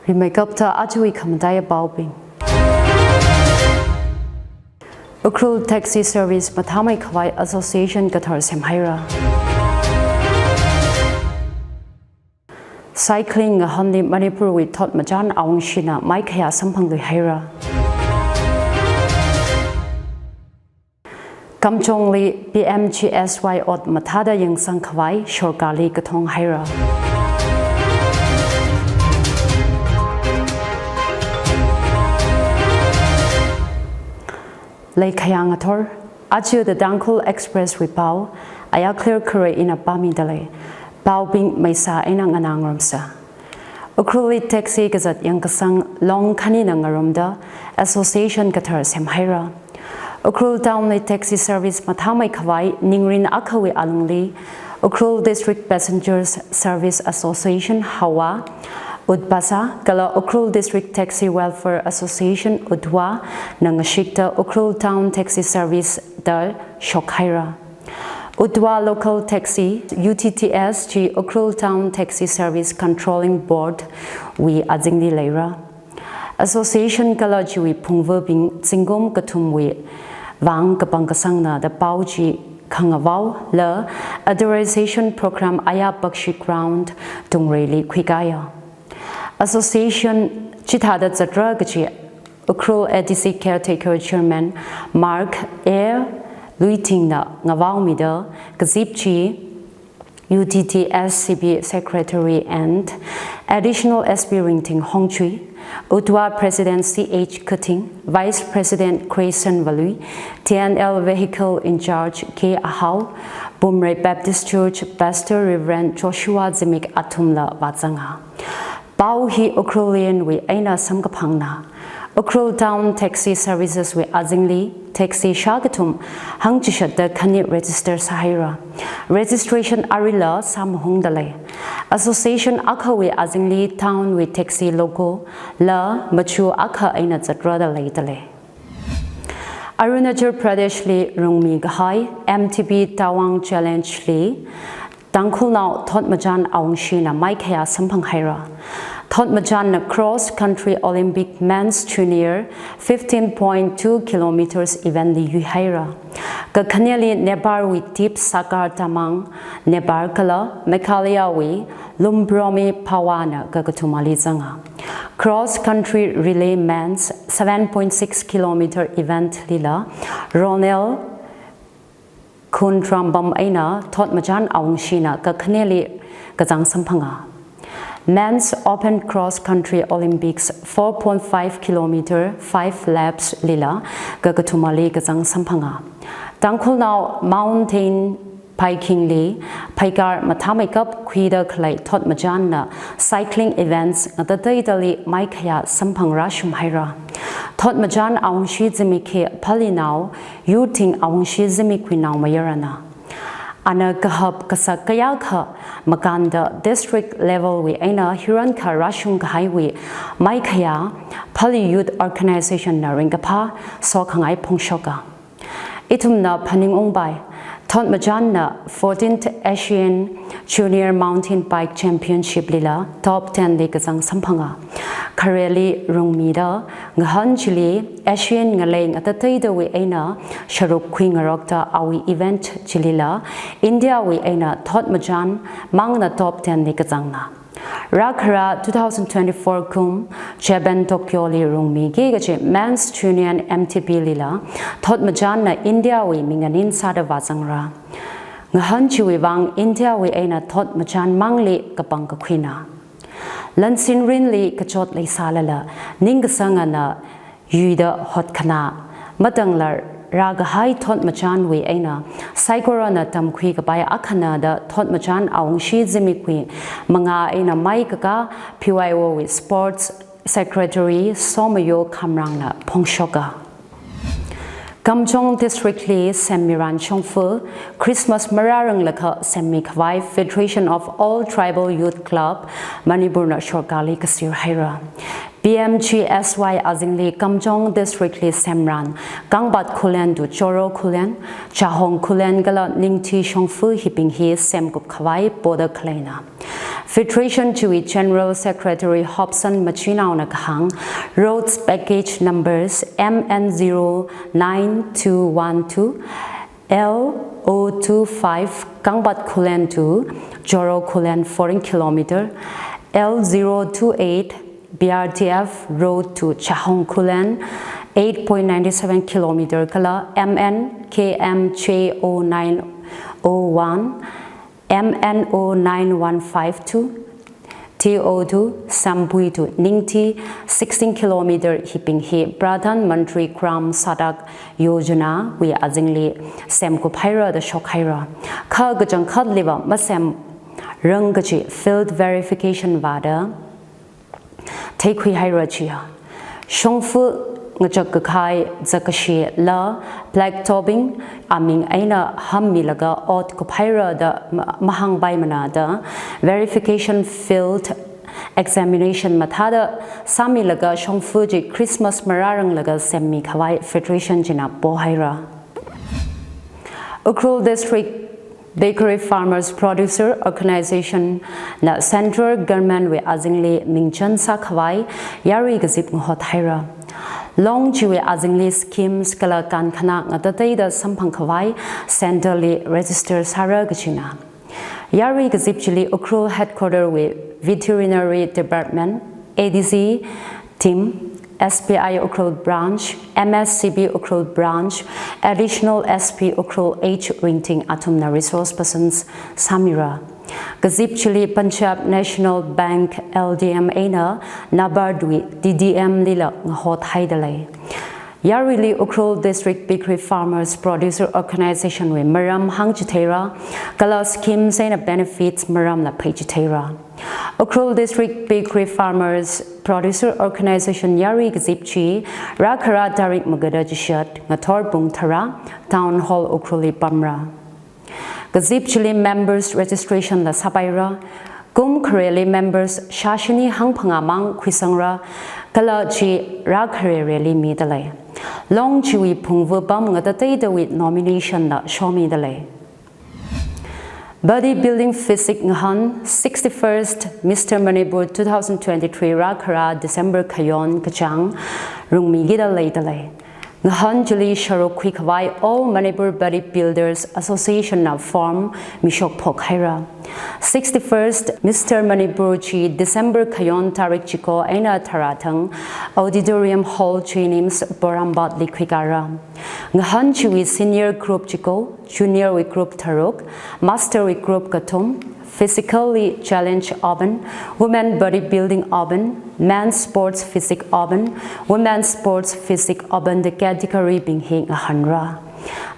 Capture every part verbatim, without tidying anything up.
Rimeikapta ajawui khamataiya paobing. Ukhrul Taxi Service mathāmei khavai association kathar semhaira. Cycling ngahānli Manipurwui thotmachan awungshina maikhayā samphangluihaira. Kamjongli P M G S Y ot mathāda yangsang khavai sorkarli kathong haira. Leikhayang athor, aja The Tangkhul Express wui pao, aya clear kharei ina pāmidalei, paobing meisa eina nganā ngarumsa. Ukhrulli taxi kazat yangkasang long khanina ngarumda association kathar semhaira. Ukhrul Town li taxi service mathāmei khavai ningrin akhawui alungli Ukhrul District Passengers Service Association, HAWA, UTPASA, kala Ukhrul District Taxi Welfare Association, UTWA, na ngashikta Ukhrul Town Taxi Service da shokhaira. UTWA Local Taxi, U T T S, chi Ukhrul Town Taxi Service Controlling Board wui azingli leira. Association kala chiwui phungvabing zingkum kathumwui vang kapangkasangna da pao chi khangavaola authorization program aya Bakshi Ground Dungreili khuikāya. Association chithāda zatra kachi Ukhrul A D C Caretaker Chairman Mark A Luitingna ngavaomida kazip chi U T T S C B Secretary and Additional S P Ringting Hongchui, UTWA President C H Kating, Vice President Grayson Valui, T N L Vehicle in Charge K Ahao, Bumrei Baptist Church Pastor Reverend Joshua Zimik athumla vāzanga. Pao hi Ukhrullian wui eina samkaphangna. Ukhrul Town Taxi Services wui azingli taxi shākathum hangchishatda khani register sāhaira. Registration arila sāmahungdalei. Association akhawui azingli town wui taxi logo la machu akha eina zatrada leidalei. Arunachal Pradesh li rungmi kahai M T B Tawang Challenge li Tangkhulnao thotmachan awungshina maikhayā samphanghaira. Thotmachanna Cross Country Olympic Men's Junior fifteen point two kilometers event li yuihaira. Kakhaneli Nepalwui Dip Sagar Tamang, Nepal kala Meghalayawui Lumbromi Phawa na kakathumali zanga. Cross Country Relay Men's seven point six kilometer event lila Ronel Khundrambam eina thotmachan awungshina kakhaneli kazang samphanga. Men's Open Cross Country Olympics four point five kilometer five laps lila kakathumali kazang samphanga. Tangkhulnao mountain biking li phaikar mathāmeikap khuida khalei thotmachanna cycling events ngatateidali maikhayā samphangrāshumhaira. Thotmachan awungshi zimik hi Phalinao youthbing awungshi zimikwui naomayarana. Ana kahap kasak kayākha makānda district level wui eina hirankha rāshung kahaiwui maikhayā Phali Youth Organization na ringkaphā sokhangai phongshoka. Ithumna phaningungpai, thotmachanna fourteenth Asian Junior Mountain Bike Championship lila top ten li kazang samphanga. Khareli rungmida ngahān chili Asian ngalei ngatateidawui eina sharuk khuingarokta awui event chilila India wui eina thotmachan mangna top ten li kazangna. Rākhara two thousand twenty-four kum Japan Tokyo li rungmiki kachi Men's Junior M T B lila thotmachanna India wui minganin sāda vāzangra. Ngahān chiwui vang India wui eina thotmachan mangli kapang kakhuina. Lansin rinli kachot leisālala ningkasangana yuida hotkhanā matangla rākahai thotmachanwui eina saikorana tamkhui kapai akhana da thotmachan awungshi zimikwui mangā eina maikakā P Y O wui Sports Secretary Somayo Khamrangna phongshoka. Kamjong District li semmiran shongfa Christmas marāranglakha semmi khavai Federation of All Tribal Youth Club Manipur na sorkarli kasir haira. P M G S Y azingli Kamjong District li semran Kangpat Khullen to Choro Khullen, Chahong Khullen kala Ningthi Shongfa hibing hi semkup khavai poda khaleina. Federation chiwui General Secretary Hobson Machinaona kahāng, roads package numbers M N zero nine two one two, L O two five Kangpat Khullen to Joro Khullen fourteen kilometer, L zero two eight B R T F road to Chahong Khullen eight point nine seven kilometer kala M N K M J O nine O one, M N O nine one five two, T O two Sampui to Ningti sixteen kilometer hibing hi Pradhan Mantri Gram Sadak Yojana wui azingli semkup haira da shok haira. Kha kachangkhatliva masemrang kachi field verification vāda theikhui haira chiya. Shongfa ngachak kakhai zakkashi la black topping aming eina hammilaga ot kup haira da ma-, mahāngpaimana da verification field examination mathāda sāmilaga shongfa chi Christmas marāranglaga semmi khavai Federation china pohaira. Ukhrul District Bakery Farmers Producer Organization na Central Government wui azingli mingchan sākhavai yarui kazip ngahot haira. Long chiwui azingli schemes kala kankhana ngatateida samphang khavai Centre li register sāra kachina. Yarui kazip chili Ukhrul Headquarter wui Veterinary Department, A D C team, S B I Ukhrul Branch, M S C B Ukhrul Branch, Additional S P Ukhrul H Ringting athumna resource persons sāmira. Kazip chili Punjab National Bank L D M eina NABARD wui D D M lila ngahot haidalei. Yaruili Ukhrul District Bakery Farmers Producer Organization wui maram hāngchitheira, kala schemes eina benefits maramla pheichitheira. Ukhrul District Bakery Farmers Producer Organization yarui kazip chi rākhara tarik magada chishat ngathor pung tharā Town Hall Ukhrulli pamra. Kazip chili members registration la sāpaira, kum khareli members shāshini hangphangā mang khuisangra, kala chi rākhareli midalei. Long chiwui phungva pam ngatateidawui nomination la shomidalei. Bodybuilding Physique ngahān sixty-first Mister Manipur two thousand twenty-three rākhara December khayon kachāng rungmikida leidalei. Ngahān chili sharuk khuikhavai All Manipur Bodybuilders Association na form mishok phok haira. Sixty-first Mister Manipur chi December khayon tarik chiko eina tharā thang Auditorium Hall, JNIMS, Porompat li khuikara. Ngahān chiwui senior group chiko, junior wui group tharuk, master wui group kathum, physically challenge open, women bodybuilding open, men's sports physique open, women's sports physique open da category bing hi ngahānra.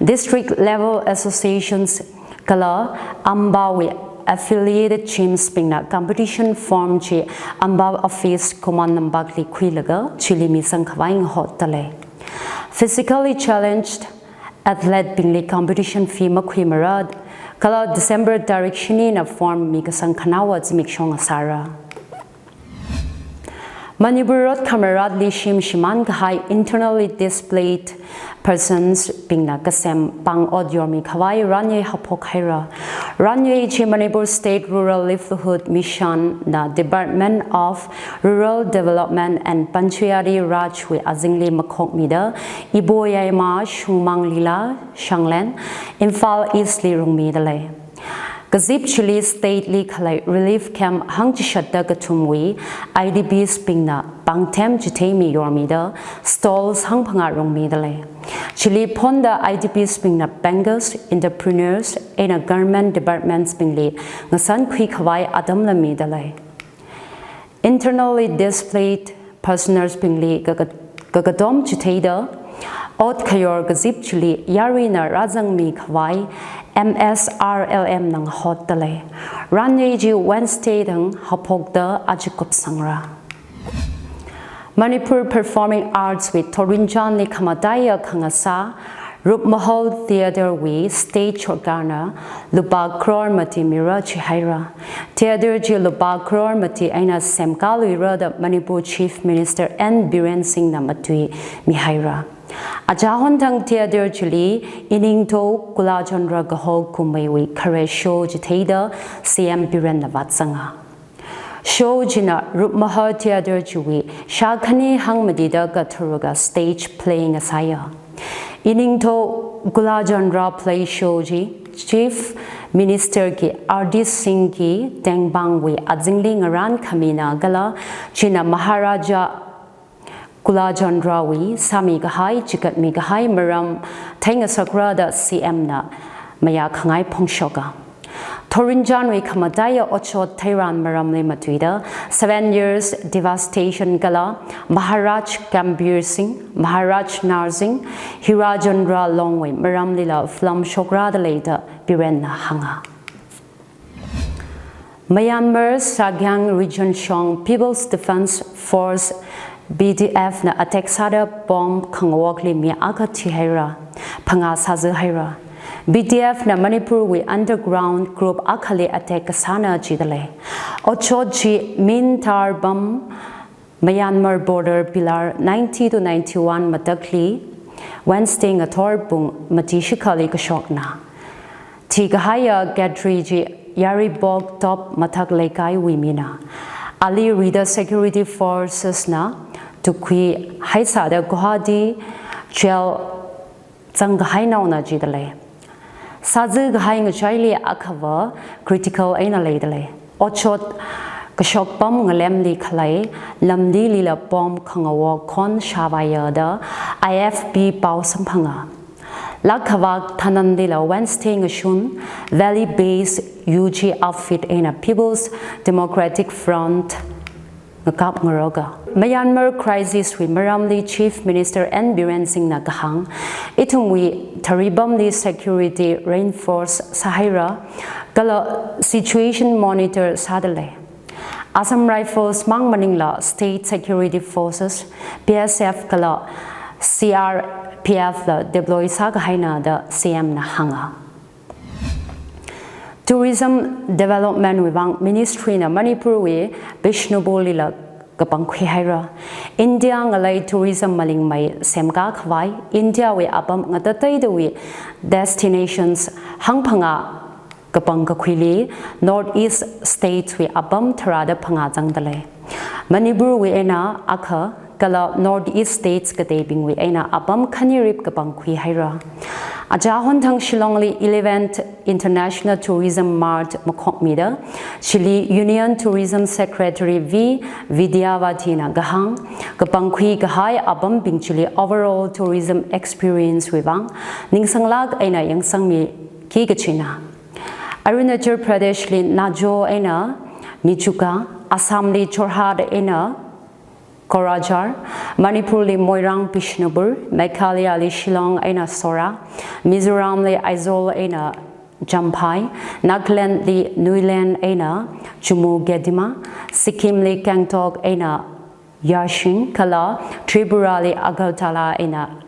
District level associations kala AMBA wui affiliated gyms bingna competition form chi AMBA office Command Nampak li khuilaga chili misang khavai ngahotdalei. Physically challenged athlete bingli competition fee makhuimara, kala December tarik shinina form mikasang khanaowa zimiksho ngasāra. Manipur rot khamaratli shim shimān kahai internally displaced persons bingna kasem pāng ot yormi khavai ranyei haophok haira. Ranyei chi Manipur State Rural Livelihood Mission na Department of Rural Development and Panchayati Raj wui azingli makhokmida Iboyaima, Shungmang Lila, Shanglen, Imphal East li rungmidalei. Kazip chili state li khalei relief camp hangchishatda kathumwui I D Ps bingna pāngthem chitheimi yormida stalls hangphangā rungmidalei. Chili phonda I D Ps bingna bankers, entrepreneurs eina government departments bingli ngasan khui khavai atamla midalei. Internally displaced personnels bingli kaka-, kakatom chitheida ot khayor kazip chili yaruina rāzangmi khavai M S R L M na ngahotdalei. Ranyei chi Wednesday thang haophokda aja kupsangra. Manipur Performing Arts wui thorinchānli khamataiya khangasā Rupmahal Theatre wui state sorkarna lupā crore mati mira chihaira. Theatre chi lupā crore mati eina semkaluira da Manipur Chief Minister N Biren Singh na matuimihaira. Achahon thang theatre chili Iningtho Kulachandra kaho kumeiwui khare show chitheida C M Biren na vātsanga. Show china Rupmahar Theatre chiwui shākhani hangmatida katharuka stage play ngasāya. Iningtho Gulachandra play show chi Chief Minister ki Arjit Singh ki tengpangwui azingli ngarānkhamina kala china Maharaja Gulachandrawui sāmikahai, chigatmikahai maram theingasakra da C M na mayākhangai phongshoka. Thorinjanwui khamataiya otshot theiran maramli matuida seven years devastation kala Maharaj Gambhir Singh, Maharaj Narsingh, Hirachandra Longwui maramlila film shokra da lei da Birenna hānga. Myanmar Sakyang Region shong People's Defense Force, B D F na attack sāda bomb khangawokli mi akha thihaira, phangā sāzāhaira. B D F na Manipurwui underground group akhali attack kasāna jida lei. Otshot chi Mintharbam Myanmar border pillar ninety to ninety-one matakli Wednesday ngathor pung mati shikhali kashokna. Thikahaiya Katri chi Yaribok Top mathak leikaiwui mina. Ali rida security forces na tukhui haisāda Guwahati jail zangkahai naona jida lei. Sāzākahai ngachaili akhava critical eina leida lei. Otshot kashok pam ngalemli khalei lamlilila bomb khangawok khon shāvaiya da I F P pao samphanga. Lakkhavak thananlila Wednesday ngashun Valley based U G outfit eina People's Democratic Front ngakap ngaroka. Myanmar crisis wui maramli Chief Minister N Biren Singh na kahāng, ithumwui tharibamli security reinforce sāhaira, kala situation monitor sāda lei. Assam Rifles mang maningla State Security Forces, P S F kala C R P F la deploy sākahaina da C M na hānga. Tourism Development wui vang Ministry na Manipurwui Bishnupur lila kapangkhui haira. India ngalei tourism malingmei semkā khavai India wui apam ngatateidawui destinations hangphangā kapangkakhuili North East States wui apam tharāda phangā zangda lei. Manipurwui eina akha kala North East States kateibingwui eina apam khanirip kapangkhui haira. Aja honthang Shillongli eleventh International Tourism Mart makhokmida, chili Union Tourism Secretary V Vidyavati na kahāng, kapangkhui kahai apambing chili overall tourism experience wui vang ningsanglāk eina yangsangmiki kachina. Arunachal Pradesh li Najo eina Mechuka, Assam li Jorhat eina Kokrajhar, Manipur li Moirang Bishnupur, Meghalaya li Shillong eina Sohra, Mizoram li Aizawl eina Champhai, Nagaland li Newland eina Chumoukedima, Sikkim li Gangtok eina Yarshiang, kala Tripura li Agartala eina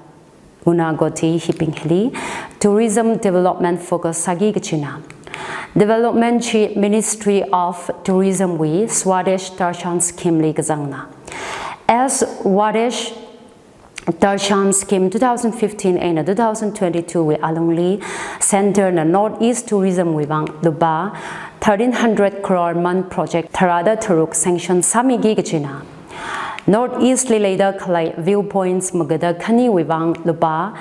Unakoti hibing hili tourism development focus sāki kachina. Development chi Ministry of Tourism wui Swadesh Darshan Scheme li kazangna. As Swadesh Darshan Scheme two thousand fifteen eina two thousand twenty-two wui alungli Centre na North East Tourism wui vang lupā thirteen hundred crore man project tharāda tharuk sanction sāmiki kachina. North East li leida khalei viewpoints magada khaniwui vang lupā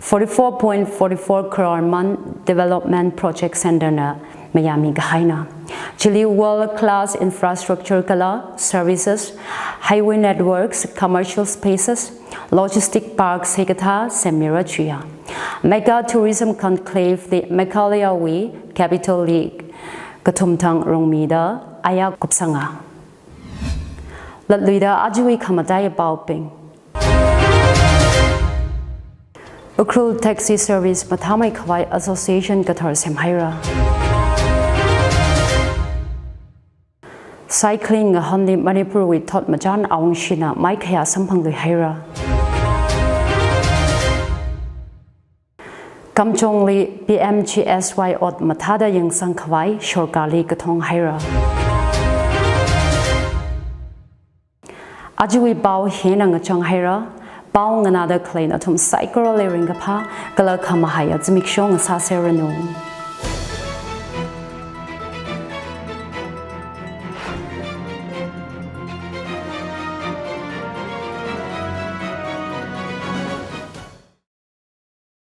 forty-four point forty-four crore man development project Centre na mayāmi kahaina. Chili world class infrastructure kala services, highway networks, commercial spaces, logistic parks hikathā semira chiya. Mega Tourism Conclave li Meghalaya wui capital li kathumthang rungmida aya kupsanga. Latluida ajawui khamataiya paobing. Ukhrul Taxi Service mathāmei khavai association kathar semhaira. Cycling ngahonli Manipur wui thot machān awungshina maikhayā samphangluihaira. Kamjongli P M G S Y ot mathāda yangsang khavai sorkarli kathong haira. Ajawui pao hina ngachang haira, pao nganāda khalei nathum saikorali ringkaphā, kala khamahaiya zimiksho ngasāserranu.